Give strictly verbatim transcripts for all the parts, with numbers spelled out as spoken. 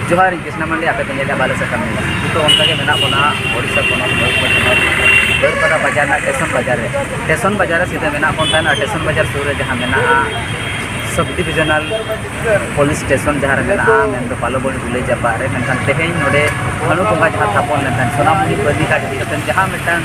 ᱡᱚᱦᱟᱨ, ᱤᱧ ᱠᱨᱤᱥᱱᱟ ᱢᱟᱱᱰᱤ, ᱟᱯᱮ ᱯᱮ ᱧᱮᱞᱮᱫᱼᱟ ᱵᱟᱞᱮᱥᱚᱨ ᱠᱟᱹᱢᱤ᱾ ᱱᱤᱛᱚᱜ ᱚᱱᱠᱟᱜᱮ ᱢᱮᱱᱟᱜ ᱵᱚᱱᱟ ᱳᱰᱤᱥᱟ ᱯᱚᱱᱚᱛ ᱢᱚᱭᱩᱨᱵᱷᱚᱸᱡᱽ ᱦᱚᱱᱚᱛ ᱵᱟᱹᱨᱯᱟᱫᱟ ᱵᱟᱡᱟᱨ ᱨᱮᱱᱟᱜ ᱥᱴᱮᱥᱚᱱ ᱵᱟᱡᱟᱨ ᱨᱮ᱾ ᱥᱴᱮᱥᱚᱱ ᱵᱟᱡᱟᱨ ᱨᱮ ᱥᱤᱫᱷᱟᱹ ᱢᱮᱱᱟᱜ ᱵᱚᱱ ᱛᱟᱦᱮᱱᱟ᱾ ᱥᱴᱮᱥᱚᱱ ᱵᱟᱡᱟᱨ ᱥᱩᱨ ᱨᱮ ᱡᱟᱦᱟᱸ ᱢᱮᱱᱟᱜᱼᱟ ᱥᱟᱵ ᱰᱤᱵᱤᱡᱚᱱᱟᱞ ᱯᱩᱞᱤᱥ ᱥᱴᱮᱥᱚᱱ, ᱡᱟᱦᱟᱸ ᱨᱮ ᱢᱮᱱᱟᱜᱼᱟ ᱢᱮᱱᱫᱚ ᱯᱟᱞᱚᱵᱚᱱ ᱵᱩᱞᱟᱹᱭ ᱡᱟᱯᱟᱜ ᱨᱮ, ᱢᱮᱱᱠᱷᱟᱱ ᱛᱮᱦᱮᱧ ᱱᱚᱰᱮ ᱦᱟᱹᱬᱩ ᱵᱚᱸᱜᱟ ᱡᱟᱦᱟᱸ ᱛᱷᱟᱯᱚᱱ ᱞᱮᱱ ᱛᱟᱦᱮᱸᱫ, ᱥᱳᱱᱟᱢᱩᱱᱤ ᱵᱟᱹᱫᱤ ᱜᱷᱟᱴ ᱤᱫᱤ ᱠᱟᱛᱮ ᱡᱟᱦᱟᱸ ᱢᱤᱫᱴᱟᱝ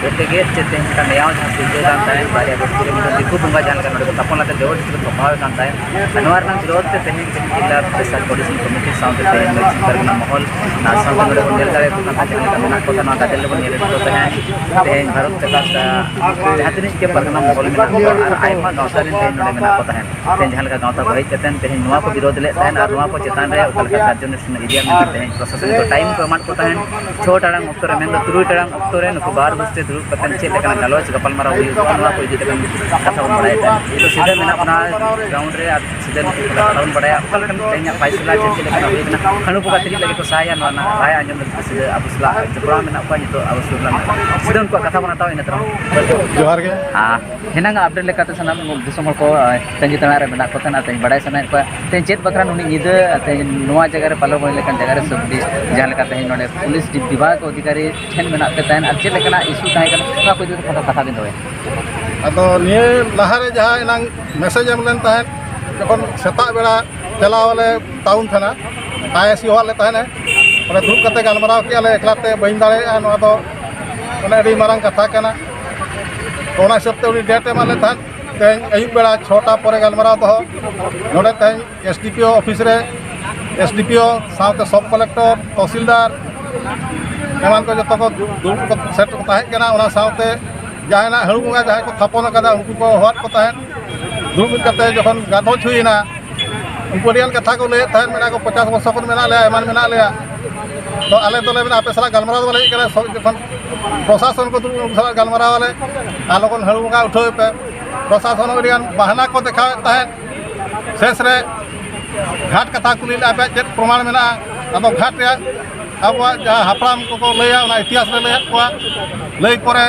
ᱮᱴᱮᱜᱮᱫ ᱪᱮ ᱛᱮᱦᱮᱧ ᱢᱤᱫᱴᱟᱝ ᱱᱮᱭᱟᱣ ᱡᱟᱦᱟᱸ ᱥᱤᱨᱡᱟᱹᱣ ᱞᱮᱱ ᱛᱟᱦᱮᱸᱫ, ᱵᱟᱨᱭᱟ ᱜᱳᱥᱴᱤ ᱨᱮ ᱢᱤᱫᱴᱟᱝ ᱫᱤᱠᱩ ᱵᱚᱸᱜᱟ ᱡᱟᱦᱟᱸ ᱞᱮᱠᱟ ᱱᱚᱰᱮ ᱠᱚ ᱛᱷᱟᱯᱚᱱ ᱞᱮᱱ ᱛᱟᱦᱮᱸᱫ, ᱡᱚᱵᱚᱨᱫᱚᱥᱛᱤ ᱠᱚ ᱛᱷᱚᱯᱟᱣᱮᱫ ᱠᱟᱱ ᱛᱟᱦᱮᱸᱫ᱾ ᱟᱨ ᱱᱚᱣᱟ ᱨᱮᱱᱟᱜ ᱵᱤᱨᱳᱫᱷ ᱛᱮ ᱛᱮᱦᱮᱧ ᱡᱤᱞᱟ ᱯᱨᱚᱥᱟᱥᱚᱱ ᱠᱚᱢᱤᱴᱤ ᱥᱟᱶᱛᱮ ᱛᱮᱦᱮᱧ ᱢᱟᱹᱡᱷᱤ ᱯᱟᱨᱜᱟᱱᱟ ᱢᱚᱦᱚᱞ ᱟᱨ ᱥᱟᱶᱛᱮ ᱱᱚᱰᱮ ᱵᱚᱱ ᱧᱮᱞ ᱫᱟᱲᱮᱭᱟᱠᱚ ᱠᱟᱱ ᱛᱟᱦᱮᱸᱫ ᱡᱟᱦᱟᱸ ᱞᱮᱠᱟ ᱢᱮᱱᱟᱜ ᱠᱚ ᱛᱟᱦᱮᱸᱫ, ᱱᱚᱣᱟ ᱜᱟᱫᱮᱞ ᱨᱮᱵᱚᱱ ᱧᱮᱞᱮᱫ ᱠᱚ ᱛᱟᱦᱮᱸᱫ᱾ ᱛᱮᱦᱮᱧ ᱵᱷᱟᱨᱚᱛ ᱡᱟᱠᱟᱛ ᱡᱟᱦᱟᱸ ᱛᱤᱱᱟᱹᱜ ᱜᱮ ᱯᱟᱨᱜᱟᱱᱟ ᱢᱚᱦᱚᱞ ᱢᱮᱱᱟᱜ ᱠᱚᱣᱟ ᱟᱨ ᱟᱭᱢᱟ ᱜᱟᱶᱛᱟ ᱨᱮᱱ ᱛᱮᱦᱮᱧ ᱱᱚᱰᱮ ᱢᱮᱱᱟᱜ ᱠᱚ ᱛᱟᱦᱮᱸᱫ᱾ ᱛᱮᱦᱮᱧ ᱡᱟᱦᱟᱸ ᱞᱮᱠᱟ ᱜᱟᱶᱛᱟ ᱠᱚ ᱦᱮᱡ ᱠᱟᱛᱮᱫ ᱛᱮᱦᱮᱧ ᱱᱚᱣᱟ ᱠᱚ ᱵᱤᱨᱳᱫᱷ ᱞᱮᱫ ᱛᱟᱦᱮᱸᱫ ᱟᱨ ᱱᱚᱣᱟ ᱠᱚ ᱪᱮᱛᱟᱱ ᱨᱮ ᱚᱠᱟ ᱞᱮᱠᱟ ᱠᱟᱨᱡᱚᱱᱩᱥᱴᱷᱟᱱ ᱤᱫᱤᱭᱟ ᱢᱮᱱᱛᱮ ᱛᱮᱦᱮᱧ ᱯᱨᱚᱥᱟᱥᱚᱱ ᱠᱚ ᱴᱟᱭᱤᱢ ᱠᱚ ᱮᱢᱟᱫ ᱠᱚ ᱛᱟᱦᱮᱸᱫ᱾ ᱪᱷᱚ ᱴᱟᱲᱟᱝ ᱚᱠᱛᱚ ᱨᱮ, ᱢᱮᱱᱫᱚ ᱛᱩᱨᱩᱭ ᱴᱟᱲᱟᱝ ᱚᱠᱛᱚ ᱨᱮ ᱱᱩᱠᱩ ᱵᱟᱨ ᱜᱳᱥᱴᱤ ᱫᱩᱲᱩᱵ ᱠᱟᱛᱮᱫ ᱪᱮᱫ ᱞᱮᱠᱟᱱᱟᱜ ᱜᱟᱞᱚᱪ ᱜᱟᱯᱟᱞᱢᱟᱨᱟᱣ ᱦᱩᱭᱩᱜᱼᱟ, ᱱᱚᱣᱟ ᱠᱚ ᱤᱫᱤ ᱠᱟᱛᱮᱫ ᱠᱟᱛᱷᱟ ᱵᱚᱱ ᱵᱟᱲᱟᱭ ᱛᱟᱦᱮᱸᱫ᱾ ᱛᱚ ᱥᱤᱫᱷᱟᱹ ᱢᱮᱱᱟᱜ ᱵᱚᱱᱟ ᱜᱨᱟᱣᱩᱱᱰ ᱨᱮ ᱟᱨ ᱥᱤᱫᱷᱟᱹ ᱱᱩᱠᱩ ᱠᱚ ᱠᱟᱛᱷᱟ ᱵᱚᱱ ᱵᱟᱲᱟᱭᱟ ᱚᱠᱟ ᱞᱮᱠᱟᱱ ᱛᱮᱦᱮᱧᱟᱜ ᱯᱷᱟᱭᱥᱟᱞᱟ ᱪᱮᱫ ᱪᱮᱫ ᱞᱮᱠᱟᱱᱟᱜ ᱦᱩᱭ ᱠᱟᱱᱟ, ᱦᱟᱹᱬᱩ ᱵᱚᱸᱜᱟ ᱛᱤᱱᱟᱹᱜ ᱞᱟᱹᱜᱤᱫ ᱠᱚ ᱥᱟᱦᱟᱭᱟ, ᱱᱚᱣᱟ ᱨᱮᱱᱟᱜ ᱨᱟᱭ ᱟᱸᱡᱚᱢ ᱞᱟᱹᱜᱤᱫ ᱛᱮ ᱥᱤᱫᱷᱟᱹ ᱟᱵᱚ ᱥᱟᱞᱟᱜ ᱡᱚᱯᱲᱟᱣ ᱢᱮᱱᱟᱜ ᱠᱚᱣᱟ ᱱᱤᱛᱚᱜ ᱟᱵᱚ ᱥᱩᱨ ᱨᱮ ᱢᱮᱱᱟᱜ ᱠᱚᱣᱟ᱾ ᱥᱤᱫᱷᱟᱹ ᱩᱱᱠᱩᱣᱟᱜ ᱠᱟᱛᱷᱟ ᱵᱚᱱ ᱦᱟᱛᱟᱣᱟ ᱤᱱᱟᱹ ᱛᱟᱭᱚᱢ᱾ ᱡᱚᱦᱟᱨ ᱜᱮ᱾ ᱟᱨ ᱦᱮᱱᱟᱝ ᱟᱜ ᱟᱯᱰᱮᱴ ᱞᱮᱠᱟᱛᱮ ᱥᱟᱱᱟᱢ ᱫᱤᱥᱚᱢ ᱦᱚᱲ ᱠᱚ, ᱟᱸ, ᱛᱟᱺᱜᱤ ᱛᱟᱲᱟᱜ ᱨᱮ ᱢᱮᱱᱟᱜ ᱠᱚ ᱛᱟᱦᱮᱱᱟ᱾ ᱛᱮᱦᱮᱧ ᱵᱟᱲᱟᱭ ᱥᱟᱱᱟᱭᱮᱫ ᱠᱚᱣᱟ ᱛᱮᱦᱮᱧ ᱪᱮᱫ ᱵᱟᱠᱷᱨᱟ ᱱᱩᱱᱟᱹᱜ ᱧᱤᱫᱟᱹ ᱛᱮᱦᱮᱧ ᱱᱚᱣᱟ ᱡᱟᱭᱜᱟ ᱨᱮ ᱯᱟᱞᱚᱱ ᱦᱩᱭ ᱞᱮᱠᱟᱱ ᱡᱟᱭᱜᱟ ᱨᱮ ᱥᱟᱵ ᱰᱤ-, ᱡᱟᱦᱟᱸ ᱞᱮᱠᱟ ᱛᱮᱦᱮᱧ ᱱᱚᱰᱮ ᱯᱩᱞᱤᱥ ᱰᱤ-, ᱵᱤᱵᱷᱟᱜᱽ ᱚᱫᱷᱤᱠᱟᱨᱤ ᱴᱷᱮᱱ ᱢᱮᱱᱟᱜ ᱯᱮ ᱛᱟᱦᱮᱱ ᱟᱨ ᱪᱮᱫ ᱞᱮᱠᱟᱱᱟᱜ ᱤᱥᱩ ᱛᱟᱦᱮᱸ ᱠᱟᱱᱟ, ᱱᱚᱣᱟ ᱠᱚ ᱤᱫᱤ ᱠᱟᱛᱮ ᱠᱟᱛᱷᱟ ᱵᱤᱱ ᱫᱚᱦᱚᱭᱟ᱾ ᱟᱫᱚ ᱱᱤᱭᱟᱹ ᱞᱟᱦᱟᱨᱮ ᱡᱟᱦᱟᱸ ᱮᱱᱟᱝ ᱢᱮᱥᱮᱡᱽ ᱮᱢ ᱞᱮᱱ ᱛᱟᱦᱮᱸᱫ, ᱡᱚᱠᱷᱚᱱ ᱥᱮᱛᱟᱜ ᱵᱮᱲᱟ ᱪᱟᱞᱟᱣ ᱟᱞᱮ ᱴᱟᱣᱩᱱ ᱛᱷᱟᱱᱟ, ᱟᱭ ᱮᱥ ᱯᱤ ᱦᱚᱦᱚᱣᱟᱫ ᱞᱮ ᱛᱟᱦᱮᱸᱫ, ᱚᱸᱰᱮ ᱫᱩᱲᱩᱵ ᱠᱟᱛᱮ ᱜᱟᱞᱢᱟᱨᱟᱣ ᱠᱮᱜᱼᱟ ᱞᱮ, ᱮᱠᱞᱟ ᱛᱮ ᱵᱟᱹᱧ ᱫᱟᱲᱮᱭᱟᱜᱼᱟ, ᱱᱚᱣᱟ ᱫᱚ ᱢᱟᱱᱮ ᱟᱹᱰᱤ ᱢᱟᱨᱟᱝ ᱠᱟᱛᱷᱟ ᱠᱟᱱᱟ᱾ ᱛᱚ ᱚᱱᱟ ᱦᱤᱥᱟᱹᱵ ᱛᱮ ᱩᱱᱤ ᱰᱮᱴ ᱮᱢᱟᱫ ᱞᱮ ᱛᱟᱦᱮᱸᱫ, ᱛᱮᱦᱮᱧ ᱟᱹᱭᱩᱵ ᱵᱮᱲᱟ ᱪᱷᱚᱴᱟ ᱯᱚᱨᱮ ᱜᱟᱞᱢᱟᱨᱟᱣ ᱫᱚᱦᱚ᱾ ᱱᱚᱰᱮ ᱛᱮᱦᱮᱧ S D P O office ᱨᱮ ᱮᱥ ᱰᱤ ᱯᱤ ᱳ ᱥᱟᱶᱛᱮ ᱥᱚᱵ ᱠᱚᱞᱮᱠᱴᱚᱨ, ᱛᱚᱦᱥᱤᱞᱫᱟᱨ ᱮᱢᱟᱱ ᱠᱚ ᱡᱚᱛᱚ ᱠᱚ ᱫᱩᱲᱩᱵ ᱠᱟᱛᱮ ᱥᱮᱴᱮᱨ ᱠᱚ ᱛᱟᱦᱮᱸ ᱠᱟᱱᱟ᱾ ᱚᱱᱟ ᱥᱟᱶᱛᱮ ᱡᱟᱦᱟᱸᱭ ᱱᱟᱜ ᱦᱟᱹᱬᱩ ᱵᱚᱸᱜᱟ ᱡᱟᱦᱟᱸᱭ ᱠᱚ ᱛᱷᱟᱯᱚᱱ ᱟᱠᱟᱫᱟ, ᱩᱱᱠᱩ ᱠᱚ ᱦᱚᱦᱚᱣᱟᱫ ᱠᱚ ᱛᱟᱦᱮᱸᱫ᱾ ᱫᱩᱲᱩᱵ ᱢᱤᱫ ᱠᱟᱛᱮ ᱡᱚᱠᱷᱚᱱ ᱜᱟᱞᱚᱪ ᱦᱩᱭᱮᱱᱟ, ᱩᱱᱠᱩ ᱟᱹᱰᱤᱜᱟᱱ ᱠᱟᱛᱷᱟ ᱠᱚ ᱞᱟᱹᱭᱮᱫ ᱛᱟᱦᱮᱸᱫ, ᱢᱮᱱᱟ ᱠᱚ, "ᱯᱚᱪᱟᱥ ᱵᱚᱨᱥᱚ ᱠᱷᱚᱱ ᱢᱮᱱᱟᱜ ᱞᱮᱭᱟ, ᱮᱢᱟᱱ ᱢᱮᱱᱟᱜ ᱞᱮᱭᱟ, ᱛᱚ ᱟᱞᱮ ᱫᱚᱞᱮ ᱢᱮᱱᱟ ᱟᱯᱮ ᱥᱟᱞᱟᱜ ᱜᱟᱞᱢᱟᱨᱟᱣ ᱫᱚ ᱵᱟᱞᱮ ᱦᱮᱡ ᱠᱟᱱᱟ, ᱥᱚ-, ᱡᱚᱠᱷᱚᱱ ᱯᱨᱚᱥᱟᱥᱚᱱ ᱠᱚ ᱫᱩᱲᱩᱵ, ᱩᱱᱠᱩ ᱥᱟᱞᱟᱜ ᱜᱟᱞᱢᱟᱨᱟᱣ ᱟᱞᱮ ᱟᱨ ᱞᱚᱜᱚᱱ ᱦᱟᱹᱬᱩ ᱵᱚᱸᱜᱟ ᱩᱴᱷᱟᱹᱣ ᱯᱮ᱾" ᱯᱨᱚᱥᱟᱥᱚᱱ ᱦᱚᱸ ᱟᱹᱰᱤᱜᱟᱱ ᱵᱟᱦᱱᱟ ᱠᱚ ᱫᱮᱠᱷᱟᱣᱮᱫ ᱛᱟᱦᱮᱸᱫ᱾ ᱥᱮᱥ ᱨᱮ ᱜᱷᱟᱴ ᱠᱟᱛᱷᱟ ᱠᱩᱞᱤ ᱞᱮᱫᱼᱟ, "ᱟᱯᱮᱭᱟᱜ ᱪᱮᱫ ᱯᱨᱚᱢᱟᱬ ᱢᱮᱱᱟᱜᱼᱟ?" ᱟᱫᱚ ᱜᱷᱟᱴ ᱨᱮᱭᱟᱜ ᱟᱵᱚᱣᱟᱜ ᱡᱟᱦᱟᱸ ᱦᱟᱯᱲᱟᱢ ᱠᱚᱠᱚ ᱞᱟᱹᱭᱟ, ᱚᱱᱟ ᱤᱛᱤᱦᱟᱥ ᱞᱮ ᱞᱟᱹᱭᱟᱫ ᱠᱚᱣᱟ᱾ ᱞᱟᱹᱭ ᱯᱚᱨᱮ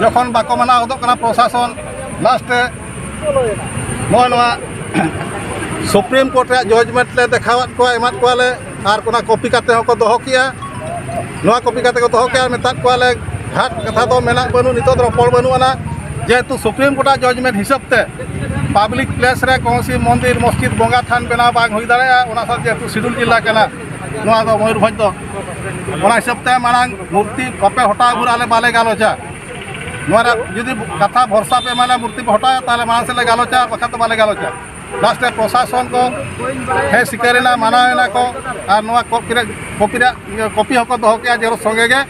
ᱡᱚᱠᱷᱚᱱ ᱵᱟᱠᱚ ᱢᱟᱱᱟᱣ ᱦᱚᱫᱚᱜ ᱠᱟᱱᱟ ᱯᱨᱚᱥᱟᱥᱚᱱ, ᱞᱟᱥᱴ ᱨᱮ ᱱᱚᱜᱼᱚᱭ ᱱᱚᱣᱟ ᱥᱩᱯᱨᱤᱢ ᱠᱳᱨᱴ ᱨᱮᱭᱟᱜ ᱡᱟᱡᱽᱢᱮᱱᱴ ᱞᱮ ᱫᱮᱠᱷᱟᱣᱟᱫ ᱠᱚᱣᱟ, ᱮᱢᱟᱫ ᱠᱚᱣᱟᱞᱮ᱾ ᱟᱨ ᱚᱱᱟ ᱠᱚᱯᱤ ᱠᱟᱛᱮ ᱦᱚᱸᱠᱚ ᱫᱚᱦᱚ ᱠᱮᱜᱼᱟ᱾ ᱱᱚᱣᱟ ᱠᱚᱯᱤ ᱠᱟᱛᱮ ᱠᱚ ᱫᱚᱦᱚ ᱠᱮᱜᱼᱟ, ᱢᱮᱛᱟᱫ ᱠᱚᱣᱟᱞᱮ ᱜᱷᱟᱴ ᱠᱟᱛᱷᱟ ᱫᱚ ᱢᱮᱱᱟᱜ ᱵᱟᱹᱱᱩᱜ, ᱱᱤᱛᱚᱜ ᱫᱚ ᱨᱚᱯᱚᱲ ᱵᱟᱹᱱᱩᱜ ᱟᱱᱟ᱾ ᱡᱮᱦᱮᱛᱩ ᱥᱩᱯᱨᱤᱢ ᱠᱳᱨᱴᱟᱜ ᱡᱟᱡᱽᱢᱮᱱᱴ ᱦᱤᱥᱟᱹᱵ ᱛᱮ ᱯᱟᱵᱽᱞᱤᱠ ᱯᱞᱮᱥ ᱨᱮ ᱠᱚᱱᱚᱥᱤ ᱢᱚᱱᱫᱤᱨ, ᱢᱚᱥᱡᱤᱫ, ᱵᱚᱸᱜᱟ ᱛᱷᱟᱱ ᱵᱮᱱᱟᱣ ᱵᱟᱝ ᱦᱩᱭ ᱫᱟᱲᱮᱭᱟᱜᱼᱟ᱾ ᱚᱱᱟ ᱥᱟᱶ ᱡᱮᱦᱮᱛᱩ ᱥᱤᱰᱩᱞ ᱡᱮᱞᱟ ᱠᱟᱱᱟ ᱱᱚᱣᱟ ᱫᱚ ᱢᱚᱭᱩᱨᱵᱷᱚᱸᱡᱽ ᱫᱚ, ᱚᱱᱟ ᱦᱤᱥᱟᱹᱵ ᱛᱮ ᱢᱟᱲᱟᱝ ᱢᱩᱨᱛᱤ ᱵᱟᱯᱮ ᱦᱚᱴᱟᱣ ᱵᱷᱳᱨ ᱟᱞᱮ ᱵᱟᱞᱮ ᱜᱟᱞᱚᱪᱟ᱾ ᱱᱚᱣᱟ ᱨᱮ ᱡᱩᱫᱤ ᱠᱟᱛᱷᱟ ᱵᱷᱚᱨᱥᱟ ᱯᱮ ᱮᱢᱟᱞᱮ, ᱢᱩᱨᱛᱤ ᱯᱮ ᱦᱚᱴᱟᱣᱟ, ᱛᱟᱦᱚᱞᱮ ᱢᱟᱲᱟᱝ ᱥᱮᱫ ᱞᱮ ᱜᱟᱞᱚᱪᱟ, ᱵᱟᱠᱷᱟᱱ ᱫᱚ ᱵᱟᱞᱮ ᱜᱟᱞᱚᱪᱟ᱾ ᱞᱟᱥᱴ ᱨᱮ ᱯᱨᱚᱥᱟᱥᱚᱱ ᱠᱚ ᱦᱮᱡ ᱥᱤᱠᱟᱹᱨ ᱮᱱᱟ, ᱢᱟᱱᱟᱣ ᱮᱱᱟ ᱠᱚ, ᱟᱨ ᱱᱚᱣᱟ ᱠᱚᱯᱤ ᱨᱮ, ᱠᱚᱯᱤ ᱨᱮᱭᱟᱜ ᱤᱭᱟᱹ, ᱠᱚᱯᱤ ᱦᱚᱸᱠᱚ ᱫᱚᱦᱚ ᱠᱮᱜᱼᱟ ᱡᱮᱨᱚᱠᱥ ᱥᱚᱸᱜᱮ ᱜᱮ᱾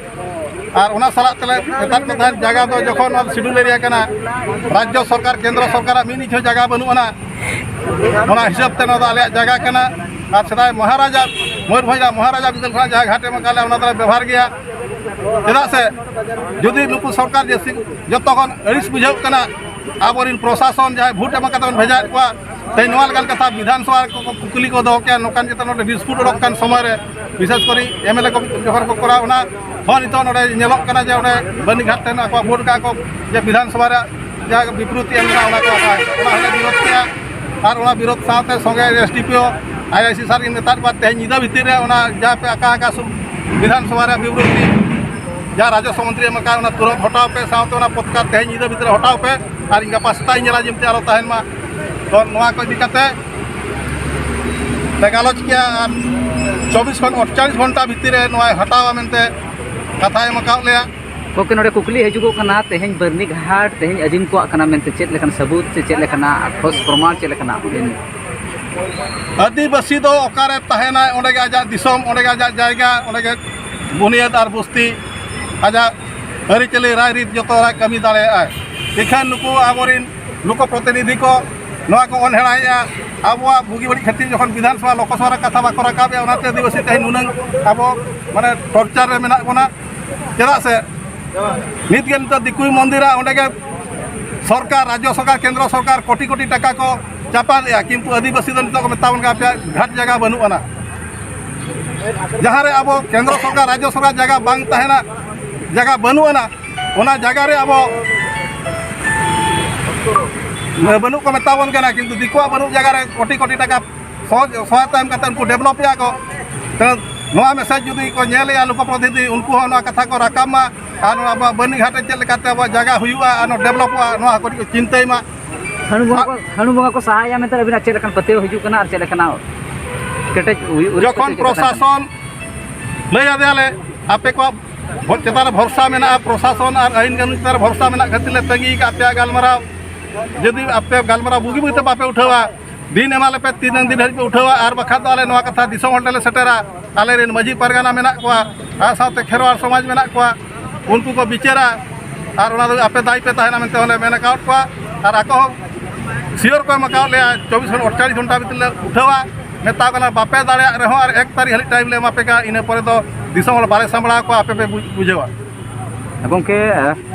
ᱟᱨ ᱚᱱᱟ ᱥᱟᱞᱟᱜ ᱛᱮᱞᱮ ᱢᱮᱛᱟᱫ ᱠᱚ ᱛᱟᱦᱮᱸᱫ, ᱡᱟᱭᱜᱟ ᱫᱚ ᱡᱚᱠᱷᱚᱱ ᱱᱚᱣᱟ ᱥᱤᱰᱩᱞ ᱮᱨᱤᱭᱟ ᱠᱟᱱᱟ, ᱨᱟᱡᱽᱡᱚ ᱥᱚᱨᱠᱟᱨ, ᱠᱮᱱᱫᱨᱚ ᱥᱚᱨᱠᱟᱨᱟᱜ ᱢᱤᱫ ᱤᱧᱪᱤ ᱦᱚᱸ ᱡᱟᱭᱜᱟ ᱵᱟᱹᱱᱩᱜ ᱟᱱᱟ᱾ ᱚᱱᱟ ᱦᱤᱥᱟᱹᱵ ᱛᱮ ᱱᱚᱣᱟ ᱫᱚ ᱟᱞᱮᱭᱟᱜ ᱡᱟᱭᱜᱟ ᱠᱟᱱᱟ᱾ ᱟᱨ ᱥᱮᱫᱟᱭ ᱢᱚᱦᱟᱨᱟᱡᱟ, ᱢᱚᱭᱩᱨᱵᱷᱚᱸᱡᱽ ᱨᱮᱱᱟᱜ ᱢᱚᱦᱟᱨᱟᱡᱟ ᱵᱤᱫᱟᱹᱞ ᱠᱷᱚᱱᱟᱜ ᱡᱟᱦᱟᱸ ᱜᱷᱟᱴ ᱮᱢ ᱟᱠᱟᱫ ᱞᱮᱭᱟ, ᱚᱱᱟ ᱫᱚᱞᱮ ᱵᱮᱵᱚᱦᱟᱨ ᱜᱮᱭᱟ᱾ ᱪᱮᱫᱟᱜ ᱥᱮ ᱡᱩᱫᱤ ᱱᱩᱠᱩ ᱥᱚᱨᱠᱟᱨ ᱡᱟᱹᱥᱛᱤ, ᱡᱚᱛᱚ ᱠᱷᱚᱱ ᱟᱹᱲᱤᱥ ᱵᱩᱡᱷᱟᱹᱜ ᱠᱟᱱᱟ, ᱟᱵᱚᱨᱮᱱ ᱯᱨᱚᱥᱟᱥᱚᱱ ᱡᱟᱦᱟᱸᱭ ᱵᱷᱳᱴ ᱮᱢ ᱠᱟᱛᱮ ᱵᱚᱱ ᱵᱷᱮᱡᱟᱭᱮᱫ ᱠᱚᱣᱟ, ᱛᱮᱦᱮᱧ ᱱᱚᱣᱟ ᱞᱮᱠᱟᱱ ᱠᱟᱛᱷᱟ ᱵᱤᱫᱷᱟᱱ ᱥᱚᱵᱷᱟ ᱨᱮ ᱠᱚ ᱠᱩᱠᱞᱤ ᱠᱚ ᱫᱚᱦᱚ ᱠᱮᱭᱟ, ᱱᱚᱝᱠᱟᱱ ᱪᱮᱛᱟᱱ ᱱᱚᱰᱮ ᱰᱤᱥᱯᱩᱴ ᱚᱰᱚᱠ ᱠᱟᱱ ᱥᱚᱢᱚᱭ ᱨᱮ, ᱵᱤᱥᱮᱥ ᱠᱚᱨᱮ ᱮᱢ ᱮᱞ ᱮ ᱠᱚ ᱡᱚᱠᱷᱚᱱ ᱠᱚ ᱠᱚᱨᱟᱣ, ᱚᱱᱟ ᱦᱚᱸ ᱱᱤᱛᱚᱜ ᱱᱚᱰᱮ ᱧᱮᱞᱚᱜ ᱠᱟᱱᱟ ᱡᱮ ᱚᱸᱰᱮ ᱵᱟᱹᱨᱱᱤᱜᱷᱟᱴ ᱴᱷᱮᱱ ᱟᱠᱚᱣᱟᱜ ᱵᱷᱳᱴ ᱠᱟᱜᱼᱟ ᱠᱚ, ᱡᱮ ᱵᱤᱫᱷᱟᱱ ᱥᱚᱵᱷᱟ ᱨᱮ ᱡᱟᱦᱟᱸ ᱵᱤᱵᱨᱚᱛᱤ ᱮᱢ ᱞᱮᱱᱟ, ᱚᱱᱟ ᱠᱚ ᱦᱟᱛᱟᱣ ᱮᱫᱟ᱾ ᱚᱱᱟ ᱦᱚᱸᱞᱮ ᱵᱤᱨᱳᱫ ᱠᱮᱜᱼᱟ᱾ ᱟᱨ ᱚᱱᱟ ᱵᱤᱨᱳᱫ ᱥᱟᱶᱛᱮ ᱥᱚᱸᱜᱮ ᱮᱥ ᱰᱤ ᱯᱤ ᱳ, ᱟᱭ ᱟᱭ ᱥᱤ ᱥᱟᱨ ᱤᱧ ᱢᱮᱛᱟᱫ ᱠᱚᱣᱟ, ᱛᱮᱦᱮᱧ ᱧᱤᱫᱟᱹ ᱵᱷᱤᱛᱤᱨ ᱨᱮ ᱚᱱᱟ ᱡᱟᱦᱟᱸ ᱯᱮ ᱟᱠᱟ ᱟᱠᱟ ᱥᱩ-, ᱵᱤᱫᱷᱟᱱ ᱥᱚᱵᱷᱟ ᱨᱮᱭᱟᱜ ᱵᱤᱵᱨᱚᱛᱤ, ᱡᱟᱦᱟᱸ ᱨᱟᱡᱚᱥᱥᱚ ᱢᱚᱱᱛᱨᱤ ᱮᱢ ᱟᱠᱟᱫ, ᱚᱱᱟ ᱛᱩᱨᱟᱹᱛ ᱦᱚᱴᱟᱣ ᱯᱮ, ᱥᱟᱶᱛᱮ ᱚᱱᱟ ᱯᱚᱛᱠᱟᱨ ᱛᱮᱦᱮᱧ ᱧᱤᱫᱟᱹ ᱵᱷᱤᱛᱤᱨ ᱨᱮ ᱦᱚᱴᱟᱣ ᱯᱮ, ᱟᱨ ᱤᱧ ᱜᱟᱯᱟ ᱥᱮᱛᱟᱜ ᱤᱧ ᱧᱮᱞᱟ ᱡᱮ ᱢᱤᱫᱴᱮᱱ ᱟᱞᱚ ᱛᱟᱦᱮᱱ ᱢᱟ᱾ ᱛᱚ, ᱱᱚᱣᱟ ᱠᱚ ᱤᱫᱤ ᱠᱟᱛᱮ ᱞᱮ ᱜᱟᱞᱚᱪ ᱠᱮᱜᱼᱟ᱾ ᱟᱨ ᱪᱚᱵᱵᱤᱥ ᱠᱷᱚᱱ ᱟᱴᱪᱚᱞᱞᱤᱥ ᱜᱷᱚᱱᱴᱟ ᱵᱷᱤᱛᱤᱨ ᱨᱮ ᱱᱚᱣᱟᱭ ᱦᱟᱛᱟᱣᱟ ᱢᱮᱱᱛᱮ ᱠᱟᱛᱷᱟᱭ ᱮᱢ ᱟᱠᱟᱫ ᱞᱮᱭᱟ᱾ ᱜᱚᱢᱠᱮ, ᱱᱚᱰᱮ ᱠᱩᱠᱞᱤ ᱦᱤᱡᱩᱜᱚᱜ ᱠᱟᱱᱟ, ᱛᱮᱦᱮᱧ ᱵᱟᱹᱨᱱᱤ ᱜᱷᱟᱴ ᱛᱮᱦᱮᱧ ᱟᱹᱫᱤᱢ ᱠᱚᱣᱟᱜ ᱠᱟᱱᱟ ᱢᱮᱱᱛᱮ ᱪᱮᱫ ᱞᱮᱠᱟᱱ ᱥᱟᱹᱵᱩᱛ ᱥᱮ ᱪᱮᱫ ᱞᱮᱠᱟᱱᱟᱜ ᱴᱷᱳᱥ ᱯᱨᱚᱢᱟᱬ ᱪᱮᱫ ᱞᱮᱠᱟᱱᱟᱜ ᱵᱤᱱ? ᱟᱹᱫᱤᱵᱟᱹᱥᱤ ᱫᱚ ᱚᱠᱟᱨᱮ ᱛᱟᱦᱮᱱᱟᱭ, ᱚᱸᱰᱮ ᱜᱮ ᱟᱡᱟᱜ ᱫᱤᱥᱚᱢ, ᱚᱸᱰᱮ ᱜᱮ ᱟᱡᱟᱜ ᱡᱟᱭᱜᱟ, ᱚᱸᱰᱮ ᱜᱮ ᱵᱩᱱᱤᱭᱟᱹᱫ ᱟᱨ ᱵᱚᱥᱛᱤ, ᱟᱡᱟᱜ ᱟᱹᱨᱤᱪᱟᱹᱞᱤ ᱨᱟᱭᱨᱤᱛ ᱡᱚᱛᱚ ᱨᱮ ᱠᱟᱹᱢᱤ ᱫᱟᱲᱮᱭᱟᱜᱼᱟᱭ᱾ ᱤᱠᱷᱟᱹᱱ ᱱᱩᱠᱩ ᱟᱵᱚᱨᱮᱱ ᱱᱩᱠᱩ ᱯᱨᱚᱛᱤᱱᱤᱫᱷᱤ ᱠᱚ ᱱᱚᱣᱟ ᱠᱚ ᱚᱱᱦᱮᱲᱟᱭᱮᱫᱼᱟ᱾ ᱟᱵᱚᱣᱟᱜ ᱵᱩᱜᱤ ᱵᱟᱹᱲᱤᱡ ᱠᱷᱟᱹᱛᱤᱨ ᱡᱚᱠᱷᱚᱱ ᱵᱤᱫᱷᱟᱱ ᱥᱚᱵᱷᱟ, ᱞᱳᱠᱥᱚᱵᱷᱟ ᱨᱮ ᱠᱟᱛᱷᱟ ᱵᱟᱠᱚ ᱨᱟᱠᱟᱵᱮᱫᱼᱟ, ᱚᱱᱟᱛᱮ ᱟᱹᱫᱤᱵᱟᱹᱥᱤ ᱛᱮᱦᱮᱧ ᱱᱩᱱᱟᱹᱝ ᱟᱵᱚ ᱢᱟᱱᱮ ᱴᱚᱨᱪᱟᱨ ᱨᱮ ᱢᱮᱱᱟᱜ ᱵᱚᱱᱟ᱾ ᱪᱮᱫᱟᱜ ᱥᱮ ᱱᱤᱛ ᱜᱮ ᱱᱤᱛᱚᱜ ᱫᱤᱠᱩᱭ ᱢᱚᱱᱫᱤᱨᱟ, ᱚᱸᱰᱮ ᱜᱮ ᱥᱚᱨᱠᱟᱨ, ᱨᱟᱡᱽᱡᱚ ᱥᱚᱨᱠᱟᱨ, ᱠᱮᱱᱫᱨᱚ ᱥᱚᱨᱠᱟᱨ ᱠᱳᱴᱤ ᱠᱳᱴᱤ ᱴᱟᱠᱟ ᱠᱚ ᱪᱟᱯᱟᱫᱮᱜᱼᱟ, ᱠᱤᱱᱛᱩ ᱟᱹᱫᱤᱵᱟᱹᱥᱤ ᱫᱚ ᱱᱤᱛᱚᱜ ᱠᱚ ᱢᱮᱛᱟ ᱵᱚᱱ ᱠᱟᱱᱟ, "ᱟᱯᱮᱭᱟᱜ ᱜᱷᱟᱴ ᱡᱟᱭᱜᱟ ᱵᱟᱹᱱᱩᱜ ᱟᱱᱟ᱾" ᱡᱟᱦᱟᱸ ᱨᱮ ᱟᱵᱚ ᱠᱮᱱᱫᱨᱚ ᱥᱚᱨᱠᱟᱨ, ᱨᱟᱡᱽᱡᱚ ᱥᱚᱨᱠᱟᱨ ᱡᱟᱭᱜᱟ ᱵᱟᱝ ᱛᱟᱦᱮᱱᱟ, ᱡᱟᱭᱜᱟ ᱵᱟᱹᱱᱩᱜ ᱟᱱᱟ, ᱚᱱᱟ ᱡᱟᱭᱜᱟ ᱨᱮ ᱟᱵᱚ ᱵᱟᱹᱱᱩᱜ ᱠᱚ ᱢᱮᱛᱟ ᱵᱚᱱ ᱠᱟᱱᱟ, ᱠᱤᱱᱛᱩ ᱫᱤᱠᱩᱣᱟᱜ ᱵᱟᱹᱱᱩᱜ ᱡᱟᱭᱜᱟ ᱨᱮ ᱠᱳᱴᱤ ᱠᱳᱴᱤ ᱴᱟᱠᱟ ᱥᱚᱦᱚᱡ-, ᱥᱚᱦᱟᱭᱚᱛᱟ ᱮᱢ ᱠᱟᱛᱮ ᱩᱱᱠᱩ ᱰᱮᱵᱷᱞᱚᱯᱮᱜᱼᱟ ᱠᱚ᱾ ᱱᱚᱣᱟ ᱢᱮᱥᱮᱡᱽ ᱡᱩᱫᱤ ᱠᱚ ᱧᱮᱞᱮᱜᱼᱟ ᱞᱳᱠᱚ ᱯᱨᱚᱛᱤᱱᱤᱫᱷᱤ, ᱩᱱᱠᱩ ᱦᱚᱸ ᱱᱚᱣᱟ ᱠᱟᱛᱷᱟ ᱠᱚ ᱨᱟᱠᱟᱵ ᱢᱟ ᱟᱨ ᱱᱚᱣᱟ ᱟᱵᱚᱣᱟᱜ ᱵᱟᱹᱨᱱᱤᱜᱷᱟᱴ ᱨᱮ ᱪᱮᱫ ᱞᱮᱠᱟᱛᱮ ᱟᱵᱚᱣᱟᱜ ᱡᱟᱭᱜᱟ ᱦᱩᱭᱩᱜᱼᱟ ᱟᱨ ᱱᱚᱣᱟ ᱰᱮᱵᱷᱞᱚᱯᱚᱜᱼᱟ, ᱱᱚᱣᱟ ᱠᱚ ᱠᱟᱹᱴᱤᱡ ᱠᱚ ᱪᱤᱱᱛᱟᱹᱭ ᱢᱟ᱾ ᱦᱟᱹᱬᱩ ᱵᱚᱸᱜᱟ ᱠᱚ, ᱦᱟᱹᱬᱩ ᱵᱚᱸᱜᱟ ᱠᱚ ᱥᱟᱦᱟᱭᱟ ᱢᱮᱱᱛᱮ ᱟᱹᱵᱤᱱᱟᱜ ᱪᱮᱫ ᱞᱮᱠᱟᱱ ᱯᱟᱹᱛᱭᱟᱹᱣ ᱦᱤᱡᱩᱜ ᱠᱟᱱᱟ ᱟᱨ ᱪᱮᱫ ᱞᱮᱠᱟᱱᱟᱜ ᱠᱮᱴᱮᱡ ᱩᱭ-, ᱩᱭᱦᱟᱹᱨ ᱡᱚᱠᱷᱚᱱ ᱠᱟᱛᱮ ᱪᱮᱫ ᱞᱮᱠᱟᱱᱟᱜ? ᱯᱨᱚᱥᱟᱥᱚᱱ ᱞᱟᱹᱭ ᱟᱫᱮᱭᱟᱞᱮ, ᱟᱯᱮ ᱠᱚᱣᱟᱜ ᱵᱷᱚ-, ᱪᱮᱛᱟᱱ ᱨᱮ ᱵᱷᱚᱨᱥᱟ ᱢᱮᱱᱟᱜᱼᱟ, ᱯᱨᱚᱥᱟᱥᱚᱱ ᱟᱨ ᱟᱹᱭᱤᱱ ᱠᱟᱹᱱᱩᱱ ᱪᱮᱛᱟᱱ ᱨᱮ ᱵᱷᱚᱨᱥᱟ ᱢᱮᱱᱟᱜ ᱠᱷᱟᱹᱛᱤᱨ ᱞᱮ ᱛᱟᱺᱜᱤ ᱟᱠᱟᱫ ᱯᱮᱭᱟ ᱜᱟᱞᱢᱟᱨᱟᱣ᱾ ᱡᱩᱫᱤ ᱟᱯᱮ ᱜᱟᱞᱢᱟᱨᱟᱣ ᱵᱩᱜᱤ ᱵᱩᱜᱤ ᱛᱮ ᱵᱟᱯᱮ ᱩᱴᱷᱟᱹᱣᱟ, ᱫᱤᱱ ᱮᱢᱟ ᱞᱮᱯᱮ, ᱛᱤᱱᱟᱹᱝ ᱫᱤᱱ ᱦᱟᱹᱵᱤᱡ ᱯᱮ ᱩᱴᱷᱟᱹᱣᱟ, ᱟᱨ ᱵᱟᱠᱷᱟᱱ ᱫᱚ ᱟᱞᱮ ᱱᱚᱣᱟ ᱠᱟᱛᱷᱟ ᱫᱤᱥᱚᱢ ᱦᱚᱲ ᱴᱷᱮᱱ ᱞᱮ ᱥᱮᱴᱮᱨᱟ᱾ ᱟᱞᱮ ᱨᱮᱱ ᱢᱟᱹᱡᱷᱤ ᱯᱟᱨᱜᱟᱱᱟ ᱢᱮᱱᱟᱜ ᱠᱚᱣᱟ ᱟᱨ ᱥᱟᱶᱛᱮ ᱠᱷᱮᱨᱣᱟᱲ ᱥᱚᱢᱟᱡᱽ ᱢᱮᱱᱟᱜ ᱠᱚᱣᱟ, ᱩᱱᱠᱩ ᱠᱚ ᱵᱤᱪᱟᱹᱨᱟ ᱟᱨ ᱚᱱᱟ ᱫᱚ ᱟᱯᱮ ᱫᱟᱭᱤ ᱯᱮ ᱛᱟᱦᱮᱱᱟ ᱢᱮᱱᱛᱮ ᱦᱚᱸᱞᱮ ᱢᱮᱱ ᱟᱠᱟᱫ ᱠᱚᱣᱟ᱾ ᱟᱨ ᱟᱠᱚ ᱦᱚᱸ ᱥᱤᱭᱳᱨ ᱠᱚ ᱮᱢ ᱟᱠᱟᱫ ᱞᱮᱭᱟ, ᱪᱚᱵᱵᱤᱥ ᱠᱷᱚᱱ ᱟᱴᱪᱚᱞᱞᱤᱥ ᱜᱷᱚᱱᱴᱟ ᱵᱷᱤᱛᱤᱨ ᱞᱮ ᱩᱴᱷᱟᱹᱣᱟ᱾ ᱢᱮᱛᱟ ᱠᱚ ᱠᱟᱱᱟ, ᱵᱟᱯᱮ ᱫᱟᱲᱮᱭᱟᱜ ᱨᱮᱦᱚᱸ ᱟᱨ ᱮᱠ ᱛᱟᱹᱨᱤᱠᱷ ᱦᱟᱹᱵᱤᱡ ᱴᱟᱭᱤᱢ ᱞᱮ ᱮᱢᱟ ᱯᱮ ᱠᱟᱱᱟ, ᱤᱱᱟᱹ ᱯᱚᱨᱮ ᱫᱚ ᱫᱤᱥᱚᱢ ᱦᱚᱲ ᱵᱟᱞᱮ ᱥᱟᱢᱵᱲᱟᱣ ᱠᱚᱣᱟ, ᱟᱯᱮ ᱯᱮ ᱵᱩᱡᱽ-, ᱵᱩᱡᱷᱟᱹᱣᱟ᱾ ᱜᱚᱢᱠᱮ,